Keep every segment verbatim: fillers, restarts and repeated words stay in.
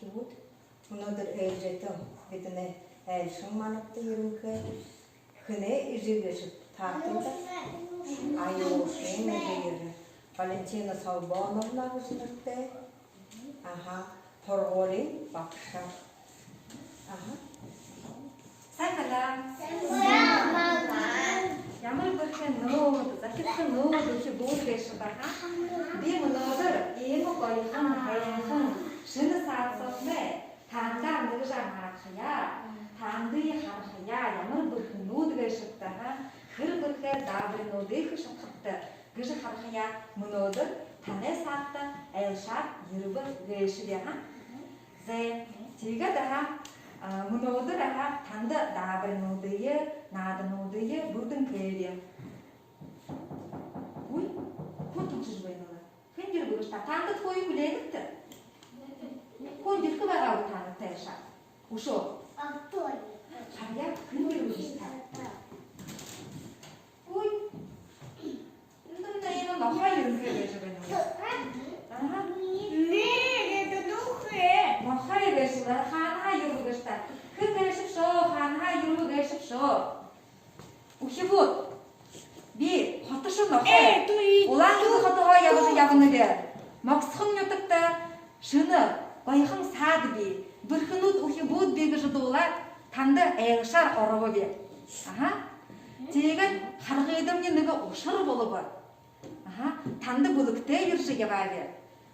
Мүнөөдэр ээлжээтэ бидэнэй айлшан манадта ерэнхэй. Хэнэй эжы гээшэб, таатайда? Аюушын эжы ерээ. Валентина Солбоновна гэжэ нэрэтэй. Аха, һургуулиин багша. Аха. Сайн байна. Сайн байна. Ямар бэрхэ нүүд, захирхэ нүүд, үхибүүд гээшэб, аха. Би мүнөөдэр иимэ гоёхон, һайхан шэнэ саадһаатнай таанадаар нэгэ жаа наадахаяа, таанадые харахаяа, ямар бэрхэ нүүд гээшэбта, аха. Хэр бэрхэ даабаринуудые хэжэ шадахабта гэжэ харахаяа мүнөөдэр танай саадта айлшаар ерэбэ гээшэб, аха. Зай, тиигээд, аха, а, мүнөөдэр, аха, танда даабаринуудые, наадануудые бүрдэнхэйб. Үй, хүн түмшэжэ байна лэ. Хэн ерэбэ гээшэбта? Таанадта хэн хүлеэнэбта? Хүн ерэхэ байгаа гү таанадта айлшаар? Үшөө. Хараяа, хэн ерэбэ гээшэбта? Үй. Эндэ нэ, энэ нохой ерэнхэй гээшэ байна. Аха. Нэ, это духэ. Нохой гээшэ лэ, хаанаһаа ерэбэ гээшэбта? Хэн гээшэбши, хаанаһаа ерэбэ гээшэбши? Үхибүүд, би хотошье нохой. Э, туй, Улаан-Үдэ хотоһоо ябажа ябанаб. Могсохон нютагта шэнэ гоёхон саад бии, бэрхэ нүүд, үхибүүд бии гэжэ дуулаад, танда айлшаар оробоб. Аха. Тиигээд харгыдамни нэгэ ушар болобо. Аха. Танда бэлэгтэй ерэжэ ябааб.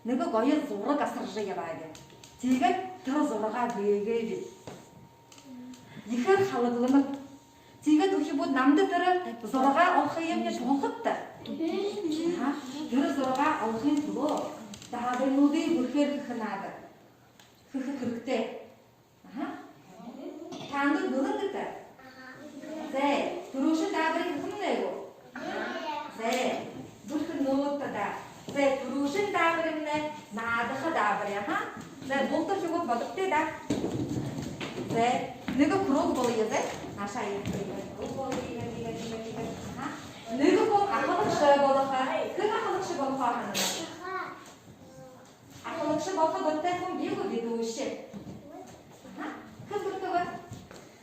Нэгэ гоё зураг асаржа ябааб. Тиигээд тэрэ зурагаа гээгээб. Ехээр халагланаб. Тиигээд, үхибүүд, намда тэрэ зурагаа олохыемни туһалхабта. Аха. Тэрэ зурагаа олохын түлөө даабаринуудые бэрхээр хэхэ наада. Хэхэ хэрэгтэй. Аха. Таанад бэлэн гүт? Зай, түрүүшын даабари хэхэмнай гү? Зай, бэрхэ нүүдтэ даа. Зай, түрүүшын даабаримнай наадаха даабари, аха. Зай, булта, үхибүүд, бодогты даа. Зай, нэгэ круг болоё, зай. Наашаа иигээд, иигээд, круг болоё, иигээд, иигээд, иигээд, иигээд. Аха. Нэгэ хүн ахалагша болохо. Хэн ахалагша болохо һанана? Ахалагша болохо дуртай хүн бии гү, ведущий? Аха. Хэн дуртай бэ?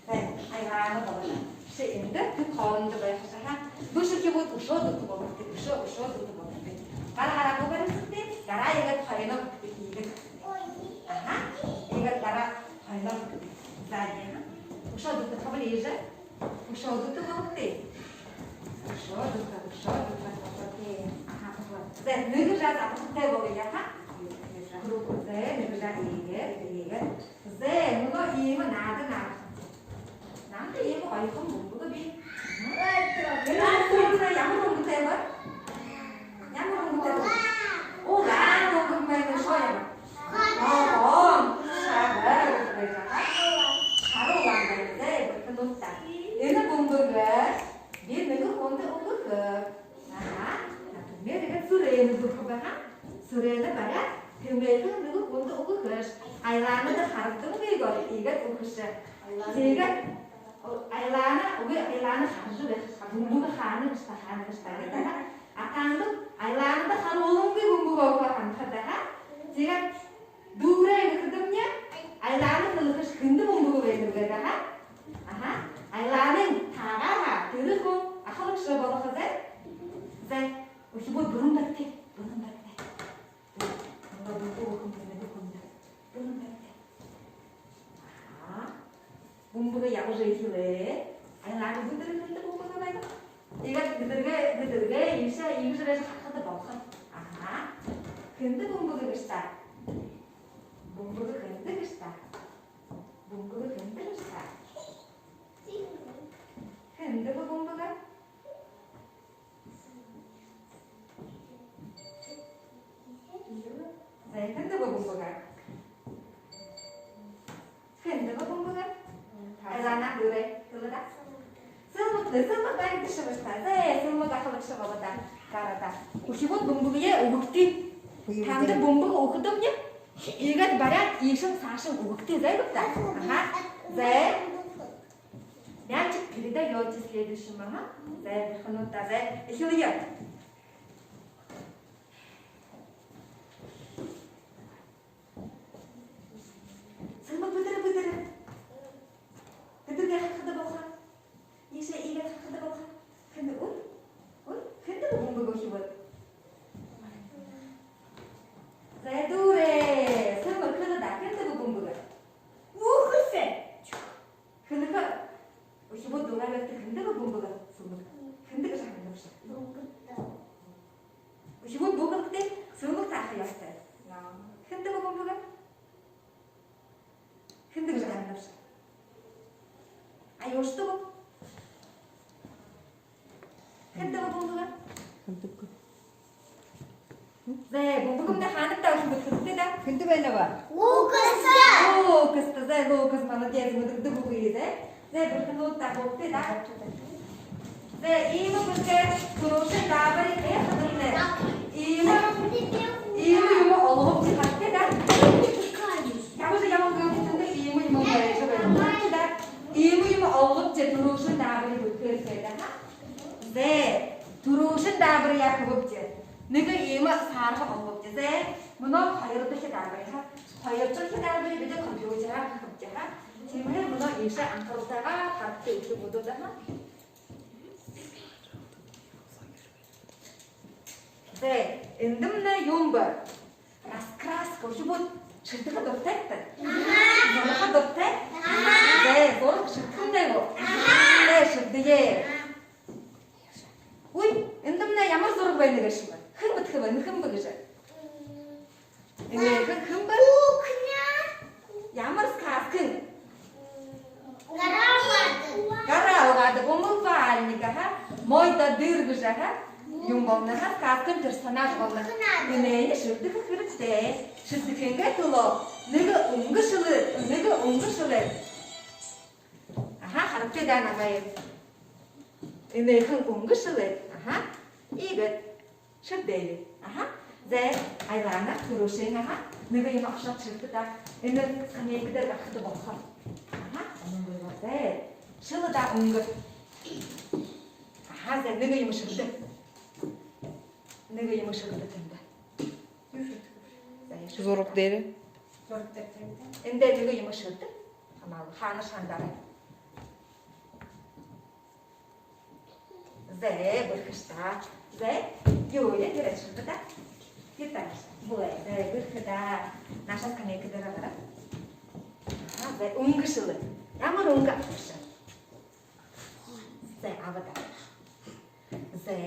Зай, Айлана болоно. Ши эндэ, тэд хоорондоо байхаш, аха. Бэшэ, үхибүүд, үшөө дүтэ болгогты, үшөө, үшөө дүтэ болгогты. Гараа, гараа баригты, гараа иигээд хойноо хэгты, иигээд. Аха. Иигээд гараа хойноо хэгты. Зай, аха. Үшөө дүтэ, поближе. Үшөө дүтэ болгогты. Үшөө дүтэ, үшөө дүтэ болгогты. Аха, вот. Зай, нэгэ жаа абахатай болоё, аха. Зай, нэгэ жаа иигээд, иигээд. Зай, мүнөө иимэ наада наадахабди. Намда иимэ гоёхон бөмбөг бии. Энэ бөмбөг ямар бөмбөгтэй бэ? Ямар бөмбөгтэй бэ? Улаан бөмбөг байна, үшөө ямар? Ногоон, шара, шара улаан байна. Зай, бэрхэ нүүдтэ. Энэ бөмбөгые би нэгэ хүндэ үгэхэб. Аха. Например, иигээд Сүрэнэдэ үгэхэб, аха. Сүрэнэ баряад, тиимэ, нэгэ хүндэ үгэхэш. Айланада харагдангүй гү, иигээд үгэхэш. Тиигээд, о, Айлана, үгы, Айлана хаража байха. Бөмбөг хаана гээшэб, хаана гээшэб гээд, аха. А таанад Айланада харуулангүй бөмбөгөө ханахат, аха. Тиигээд дүүрээ гэхэдэмни, Айлана хэлэхэш, хэндэ бөмбөг байнаб гээд, аха. Аха. Айланын таагаа, тэрэ хүн ахалагша болохо, зай. Зай, үхибүүд, бэлэн байгты, бэлэн байгты. Мүнөө бөмбөг үгэхэм, бэлэн байгты. Бэлэн байгты. Аха. Бөмбөгөө ябажа эхилээ. Айлана, бидэрэй хүндэ бөмбөг байна. Иигээд бидэргээ, бидэргээ иишээ иигэжэ байжа харахада болохо. Аха. Хэндэ бөмбөг гээшэб? Бөмбөг хэндэ гээшэб? Бөмбөг хэндэ гээшэб? Хэндэ бэ бөмбөг? Зай, хэндэ бэ бөмбөг? Хэндэ бэ бөмбөг? Айлана, дүүрээ, хэлэ даа. Сэлмэг, Сэлмэг баригдашабаш даа. Зай, Сэлмэг ахалагша болоо даа. Гараа даа. Үхибүүд, бөмбөгөө үгэгты. Танда бөмбөг үгэхэдэмни, иигээд баряад, иишэнь саашань үгэгты, зай гүт даа. Аха. Зай. Мячик передаёте следующему, ага. Зай, бэрхэ нүүдтэ, зай, эхилэе. Аюушадаг гү? Хэнтэй бэ бумбагаа? Хэнтэй бэ? Зэ, бумбагамнай хаанаб даа, үшөө бүтэхэ хэрэгтэй даа. Хэнтэй байна бэ? Лукаста. Лукаста, зэ, Лукас, молодец, мэдэгдэдэг үгы, зэ. Зэ, бэрхэнүүд даа, бүтэхэ даа. Зэ, иимэ бүтэхэ түрүүшын даабари, э, хадамнай. Иимэ, иимэ юумэ олгобди, харагты даа. Ямар ямар гү гэхэдэ, иимэ юумэ барижа байна. Харагты даа. Иимэ юумэ олгобди, түрүүшын даабари бүтэхэ хэрэгтэй даа. Зэ, түрүүшын даабари яахабди? Нэгэ иимэ саарһа олгобди. Зэ, мүнөө хоёрдохи даабари, ха. Хоёрдохи даабари бидэ компьютерээр хэхэбди, ха. Тиимэһээ мүнөө иишээ анхаралтайгаар харагты, үхибүүд, ха. Зэ, эндэмнай юун бэ? Раскраска. Үхибүүд шэрдэхэ дуратай гүт? Зураха дуратай? Зэ, зураг шэрдэхэмнай гү? Зэ, шэрдэе. Үй, эндэмнай ямар зураг байна гээшэб? Хэн мэдэхэ бэ? Хэн бэ гэжэ? Энээхэн хэн бэ? Кухня. Ямар сказкын? Гараа угаадаг. Гараа угаадаг, умывальник, аха. Мойдо дыр гэжэ, аха. Юун болоно, аха, сказкын персонаж болоно. Энээниие шэрдэхэ хэрэгтэй. Шэрдэхын түлөө нэгэ үнгэ шэлэ, нэгэ үнгэ шэлэ. Аха, харагты даа намайе. Энээхэн үнгэ шэлэ. Аха. Иигээд шэрдээб. Аха. Зэ, Айлана, түрүүшын, аха. Нэгэ юумэ ошоод шэрдэ даа. Энэ скамейка дээрэ гарахада болохо. Аха. Үнгэ, зэ. Шэлэ даа үнгэ. Аха, зэ, нэгэ юумэ шэрдэ. Нэгэ юумэ шэрдэ тэндэ. Зэ, шэрдэ. Зураг дээрэ. Зураг дээрэ. Эндэ нэгэ юумэ шэрдэ. Хамаагүй, хаанашье шандаарай. Зэ, бэрхэш даа. Зэ, Юля, тэрэ шэрдэ даа. Гитараш. Бү, зэ, бэрхэ даа. Наашаа скамейка дээрэ гараа. Аха, зэ, үнгэ шэлэ. Ямар үнгэ абахабши? Зэ, аба даа. Зэ,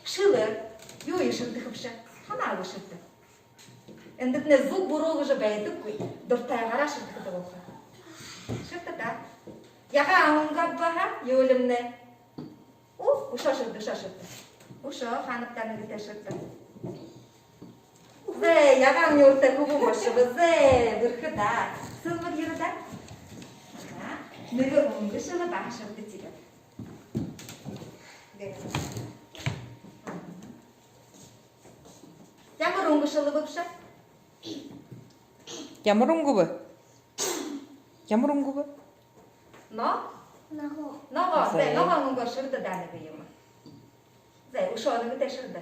шэлэ. Юуе шэрдэхэбши? Хамаагүй, шэрдэ. Эндэтнай зүб буруу гэжэ байдаггүй. Дуратайгаараа шэрдэхэдэ болохо. Шэрдэ даа. Яагаа үнгэ абааб, ха, Юлямнай? О, үшөө шэрдэ, үшөө шэрдэ. Үшөө хаанаб даа, нэгэтэ шэрдэ. Зэ, яагаа нюуртай хүбүүн болошобо. Зэ, бэрхэ даа. Сэлмэг, ерэ даа. Аха, нэгэ үнгэ шэлэ баһа шэрдэ тиигээд. Ямар үнгэ шэлэбэбши? Ямар үнгэ бэ? Ямар үнгэ бэ? Но? Ногоон. Ногоон. Зэ. Зэ, ногоон үнгөөр шэрдэ даа нэгэ юумэ. Зэ, үшөө нэгэтэ шэрдэ.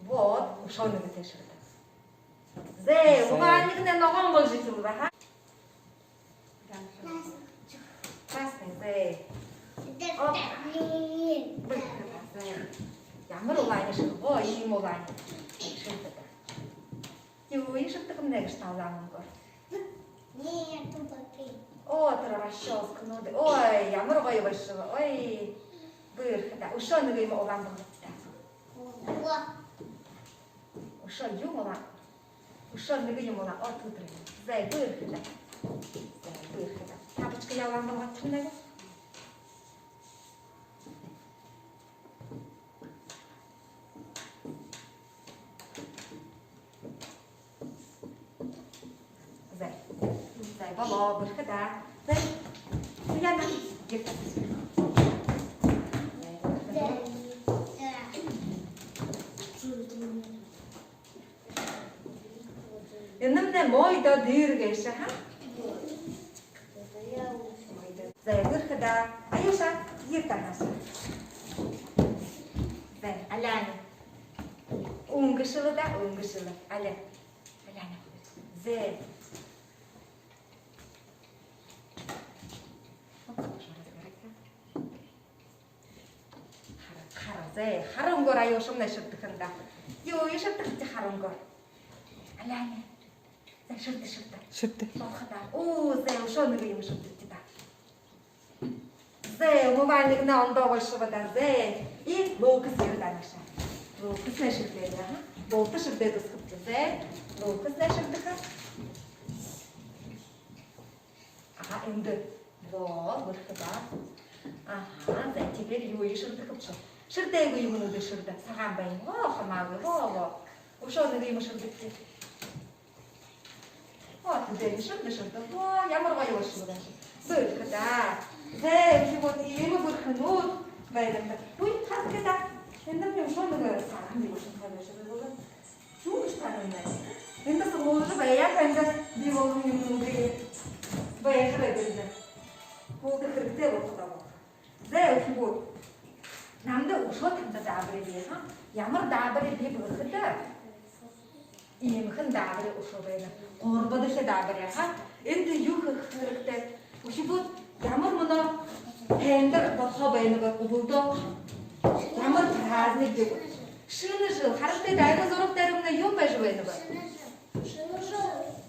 Вот, үшөө нэгэтэ шэрдэ. Зэ, зэ. Угаа нэгэнэй ногоон болжо эхилбэ, ха? Красный, зэ. Оп. Бэрхэ даа, зэ. Ямар улаан шэргэбэ, иимэ улаан шэргэбэ даа. Юуе шэрдэхэмнай гээшэб та улаан үнгөөр? Нет, тут опять. О, тэрэ расчёсканууд. Ой, ямар гоё болошоо. Ой, бэрхэ даа. Үшөө нэгэ юумэ улаан болгогты даа. О. Үшөө юумэ улаан. Үшөө нэгэ юумэ улаан. О, тутра. Зэ, бэрхэ даа. Зэ, бэрхэ даа. Тапочкаяа улаан болгогты даа. Зэ. Зэ, болоо, бэрхэ даа. Зэ. Яна. Энэмнай мойдо дыр гээшэ, ха? Зэ, бэрхэ даа. Аюша, ерэ даа нааша. Зэ, Аляна. Үнгэ шэлэ даа, үнгэ шэлэ. Аля. Аляна. Зэ. Хара, хара, зэ, хара үнгөөр Аюшамнай шэрдэхэнь даа. Юуе шэрдэхэбши хара үнгөөр? Аляна. Зэ, шэрдэ, шэрдэ. Шэрдэ. Болохо даа. О, зэ, үшөө нэгэ юумэ шэрдэгты даа. Зэ, умывальнигнай ондоо болошобо даа, зэ. И Лукас ерэ даа нааша. Лукаснай шэрдээ даа, ха? Булта шэрдээд үзэхэбди, зэ. Лукаснай шэрдэхэ. Эндэ. Во, бэрхэ даа. Аха, за, теперь юу шэрдэхэбши? Шэрдээгүй юумэнүүдые шэрдэ. Сагаан байна. Во, хамаагүй. Во, во. Үшөө нэгэ юумэ шэрдэгты. Во, тэдэ шэрдэ, шэрдэ. Во, ямар гоё болошоо юм. Бэрхэ даа. За, үхибүүд, иимэ бэрхэнүүд байна. Үй, харагты даа. Эндэ үшөө нэгэ сагаан юумэ шэрдэхэбши. Юу гэжэ таанадта? Эндэ суглуулжа байха, эндэ бии болоһон юумэнүүдые байха бэзэ. Булта хэрэгтэй болохо даа. За, үхибүүд. Намда үшөө танда даабари бии, ха? Ямар даабари бии бэ гэхэдэ, иимэхэн даабари үшөө байна. Гурбадахи даабари, ха? Эндэ юу хэхэ хэрэгтэй? Үхибүүд, ямар мүнөө тайндэр болохо байнаб, үбэлдөө? Ямар праздник бэ? Шэнэ жэл. Харагты даа, энэ зураг дээрэмнай юун байжа байнаб?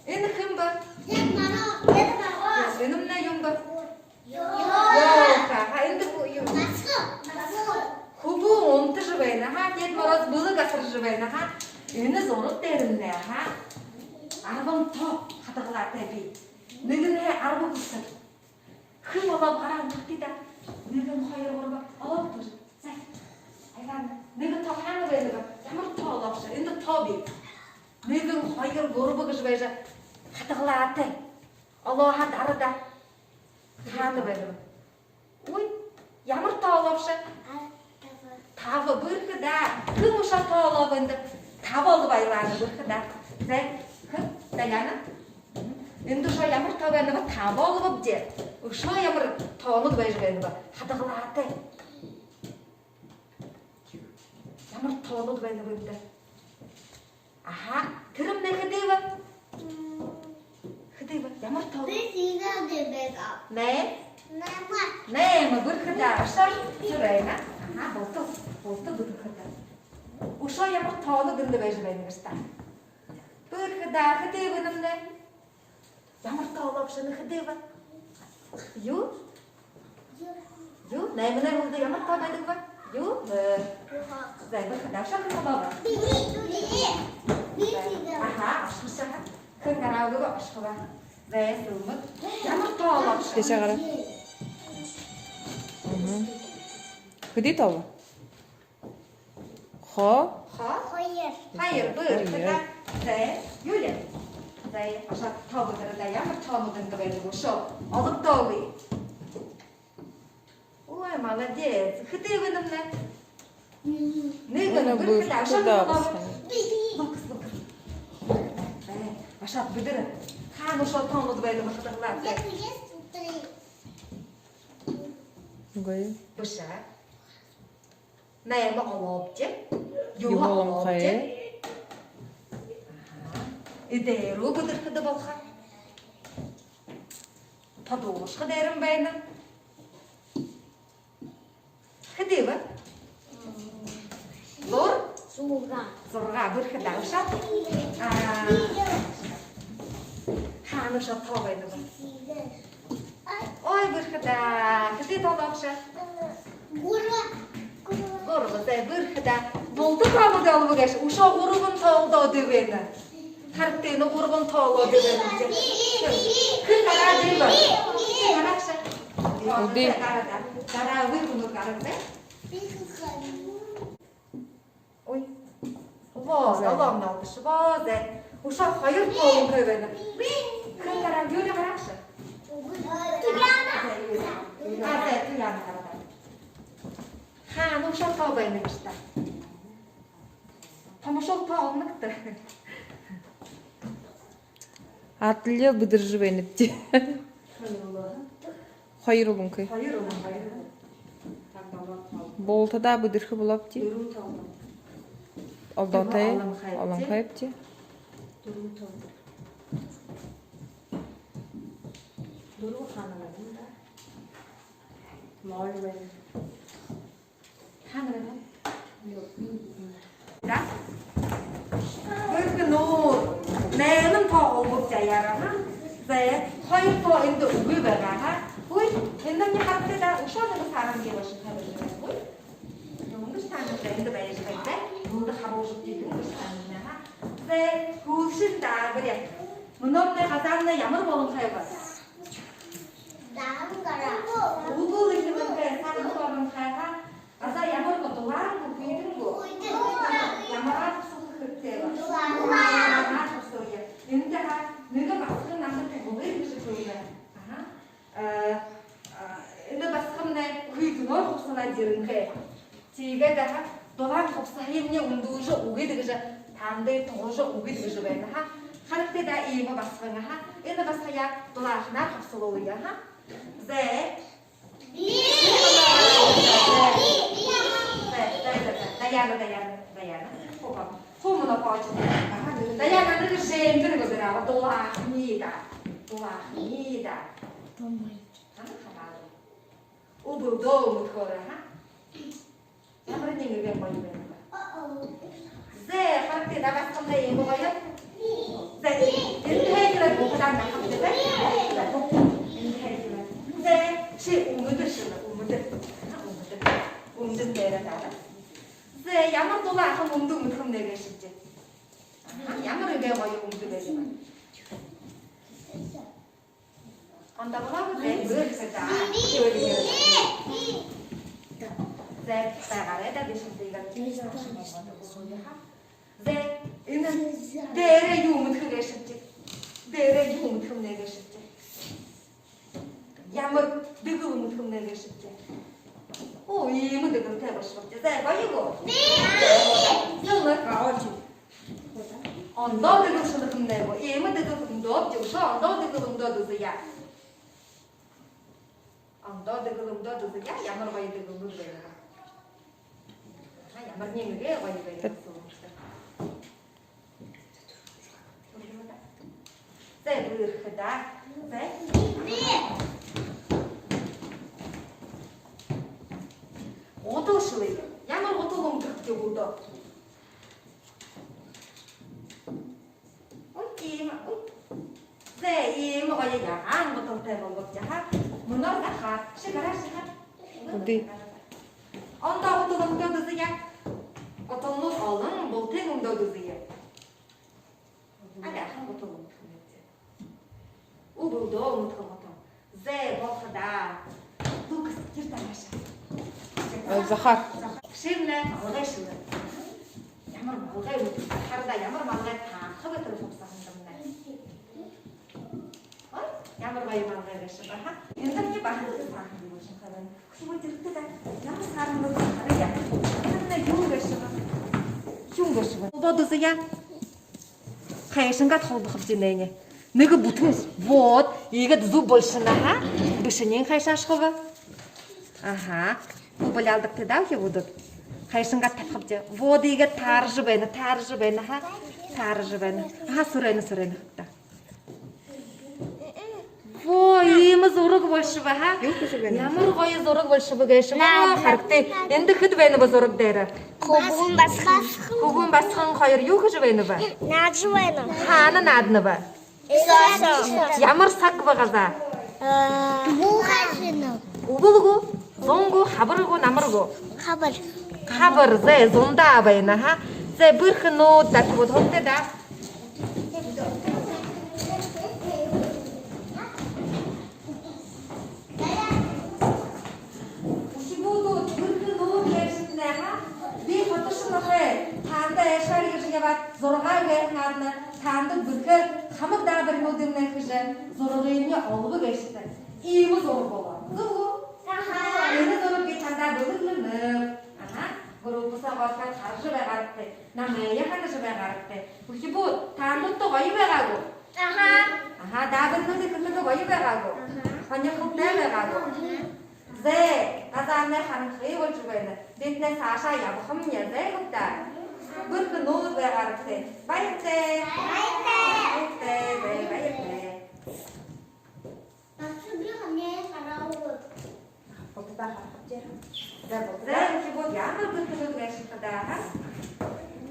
Энэ хэн бэ? Дед Мороз. Дед Мороз. Энэмнай юун бэ? Ёлка. Ёлка. Ха, эндэ хүү юу? Басаган. Басаган. Хүбүүн унтажа байна, ха? Дед Мороз бэлэг асаржа байна, ха? Энэ зураг дээрэмнай, ха? Арбан тоо хадагалаатай бии. Нэгэнһээ арба хүрэтэр. Хэн олооб, гараа үргэгты даа. Нэгэн, хоёр, гурба. Олооб, тожо. За. Айлаан. Нэгэн тоо хаана байнаб? Ямар тоо олообши? Эндэ тоо бии. Нэгэн, хоёр, гурба гэжэ байжа хадагалаатай. Олоо һаа, дара даа. Хаана байнаб? Үй, ямар тоо олообши? Таба. Бэрхэ даа. Хэн үшөө тоо олооб эндэ? Таба олоо, Айлаан, бэрхэ даа. За, хэн? Даяна. Эндэ үшөө ямар тоо байнаб? Таба олообди. Үшөө ямар тоонууд байжа байнаб? Хадагалаатай. Ямар тоонууд байнаб эндэ? Аха, тэрэмнай хэды бэ? Хэды бэ? Ямар тоо? Би сигээ дэ бэ. Нэ? Найман. Найман, бэрхэ даа. Ашар, зүб байна. Аха, булта, булта бэрхэ даа. Үшөө ямар тоонууд эндэ байжа байна гээшэб даа? Бэрхэ даа, хэды бэ энэмнай? Ямар тоо олообши, энэ хэды бэ? Юу? Юу? Найманай һүүлдэ ямар тоо байдаг бэ? Юу? Э. За, бэрхэ даа, үшөө хэн олооб? Аха, ашар, ашар. Хэн гараа үгөө, ашар. За, Сэлмэг. Ямар тоо олообши? Тиишээ гараа. Мгм. Хэды тоо бэ? Хо? Хо? Хоёр. Хоёр, бэрхэ даа. За, Юля. За, ашар, тоо бэдэрэ даа. Ямар тоонууд эндэ байдаг үшөө? Ологдоогүй. Ой, молодец. Хэды бэ энэмнай? Нэгэн. Нэгэн, бэрхэ даа. Ашар, бэрхэ даа, тоо. Лукас, Лукас. За, ашар, бэдэрэ. Хаана үшөө тоонууд байдаг, хадагалаатай? Үгы. Бэшэ. Найман олообди. Юһэ олообди. Юһэ олонхой. Аха. Эдеэрээ бэдэрхэдэ болохо. Подушка дээрэнь байна. Хэды бэ? Зур? Зургаа. Зургаа, бэрхэ даа, ашар. А. Хаана үшөө тоо байнаб? Ой, бэрхэ даа. Хэды тоо олообши? Гурба. Гурба, за, бэрхэ даа. Булта тоонуудые олобо гээшэ. Үшөө гурбан тоо олдоо даа байна. Харагты, энэ гурбан тоо олдоо даа байна. Хэн гараа даа бэ? Хэн гараабши? Үгы. Гараа даа. Гараа үгы, хүнүүд гараа даа. Ой. Во, за, долоон тоо олдошоо. Во, за. Үшөө хоёр тоо олонхой байна. Хэн гараа, Юля гараабши? Туяна. А, за, Туяна гараа даа. Хаана үшөө тоо байна гээшэб даа? Томошуул тоо олоно гүт? Адли бэдэржэ байнабди. Хоёр олонхой. Хоёр олонхой. Бултадаа бэдэрхэ болообди. Дөрвөн тоо олонхой. Олдоотой. Олонхойбди. Дөрвөн тоо. Дөрвөн хаана байна даа? Ноль байна. Хаана байна? Да? Бэрхэ даа. Найман тоо олообди, яараа, ха? За, хоёр тоо эндэ үгы байгаа, ха? Үй, эндэ минии харагты даа, үшөө нэгэ сагаан юумэ шэрдэхэ байгаа. Үй. Юун гэжэ таанадта эндэ байжа байгаа? Эндэ харуулжа үгыт, юун гэжэ таанадта, ха? За, һүүлшын даабари. Мүнөөнэй газаамнай ямар болонхой бэ? Үгы, үгы, үгы, сагаан орон хаа. Газаа ямар гү, дулаан гү, хүйтэн гү? Хүйтэн. Ямараар хубсаха хэрэгтэй бэ? Дулаан. Дулаанаар хубсаая. Эндэ хаа, нэгэ басаган намда туһалая гэжэ хэлэнэ. Аха. Э, э, энэ басаганмнай хүйтэнөөр хубсалаад ерэнхэй. Тиигээд хаа, дулаан хубсаһыемни үндүүлжэ үгыт гэжэ, таанадые туһалжа үгыт гэжэ байна хаа. Харагты даа, иимэ басаган хаа. Энэ басагаяа дулааханаар хубсалуулая хаа. Зэ. Зэ, зэ, зэ, зэ. Даяна, Даяна, Даяна. Хуу, хуу мүнөө хоочо. Даяна, нэгэ жэмбэр үгыт даа, дулаахые даа. Дулаахые даа. Хаа, хаа. Үбэлдөө үмдэхөөр хаа. Ямар нэгэ гоё байна бэ? Зэ, харагты даа, басагамнай иимэ гоё. Зэ, эндэһээ эхилээд бухадаа нахабди, зэ. Эндэһээ эхилээд. Зэ, ши үмдэ шэнэ, үмдэ. Аха, үмдэ. Үмдэн дээрэ даа. Зэ, ямар дулаахан үмдэ үмдэхэмнай гээшэбди. Аха, ямар нэгэ гоё үмдэ гээшэб. Ондоо болоо гү? Зэ, бэрхэ даа. Зэ, байгаарай даа, бишэнтэйгээр. Зэ, энэ дээрээ юу үмдэхэ гээшэбди? Дээрээ юу үмдэхэмнай гээшэбди? Ямар дэгэл үмдэхэмнай гээшэбди? Оо, иимэ дэгэлтэй болошобобди. Зэ, гоё гү? Зэ, нэ, гоё. Ондоо дэгэл шэнэхэмнай гү? Иимэ дэгэл үмдөөбди, үшөө ондоо дэгэл үмдөөд үзэе. Ондоо дэгэл үмдөөд үзэе, ямар гоё дэгэл байна. Аха, ямар нэгэ гоё байна. Зэ, бэрхэ даа. Зэ. Гутал шэлэе. Ямар гутал үмдэхэбди үбэлдөө? Ой, иимэ, ой. Зэ, иимэ гоё ягаан гуталтай болобобди хаа. Мүнөө Захар, ши гараа, ши гараа. Үгы. Ондоо гутал үмдөөд үзэе. Гуталнууд олон, бултыень үмдөөд үзэе. Али аха гутал үмдэхэмнайбди? Үбэлдөө үмдэхэ гутал. Зэ, болохо даа. Лукас, ерэ даа наашаа. Э, Захар. Захар. Шимнай малгай шэлэ. Ямар малгай үмдэхэ, хара даа, ямар малгай таанаха бэ тэрэ хубсаһандамнай. Ой, ямар гоё малгай гээшэб, аха. Эндэмни баһа саахан юм шэнги хаб. Хүбүүд, ерэгты даа. Ямар саарһан бэ, харая. Эндэмни юу гээшэб? Юу гээшэб? Холбоод үзэе. Хайшан гээд холбохобди энээниие? Нэгэ бүтэн. Вот, иигээд зүб болошоно, аха. Бэшэниинь хайшаа ошохоб? Аха. Хүбүүд, алдагты даа, хүбүүд. Хайшан гээд табихабди? Вот, иигээд тааража байна, тааража байна, аха. Тааража байна. Аха, сүрэнэ, сүрэнэ. Даа. Во, иимэ зураг болошобо, аха. Юу хэжэ байна? Ямар гоё зураг болошобо гээшэб. Наад. Харагты. Эндэ хэд байна бэ зураг дээрэ? Хүбүүн басаган. Хүбүүн басаган хоёр юу хэжэ байна бэ? Наадажа байна. Хаана нааданаб? Исо. Ямар саг бэ газаа? Э, үбэл гү? Зун гү, хабар гү, намар гү? Хабар. Хабар, зэ, зундаа байна, аха. Зэ, бэрхэнүүд, даа, хүбүүд, һуугты даа. Үхибүүд, бэрхэнүүд гээшэтнай, аха. Би хотошонхой, таанадта айлшан ерэжэ ябаад, зураг гээ һанаа, таанадта бэрхээр хамаг даабаринуудыемнай хэжэ, зурагыемни олобо гээшэт. Иимэ зураг болоо. Зүб гү? Аха. Энэ зураг би таанадта бэлэглэнэб. Аха. Группа соогоо ороод хаража байгаарагты. Намайе хаража байгаарагты. Үхибүүд, таанадта гоё байгаа гү? Аха. Аха, даабаринуудые хэнэхэдэ гоё байгаа гү? Аха. Һонирхолтой байгаа гү? Аха. Зэ, газаамнай харанхы болжо байна. Бидэнэй саашаа ябахамни, зэ, гүт даа. Бэрхэнүүд байгаарагты. Баяртай. Баяртай. Баяртай, зэ, баяртай. Зэ, үхибүүд, ямар бэрхэнүүд гээшэб даа, аха?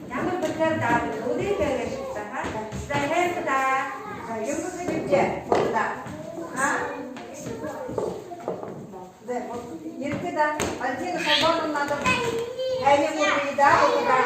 Ямар бэрхээр даабаринуудые хээ гээшэб даа, аха? Зэ, хээшэб даа. Зэ, юун гэжэ бэшэб даа, а? Зэ, ерэгты даа. Валентина Солбоновна, надо хайныг үгы даа, үгы даа.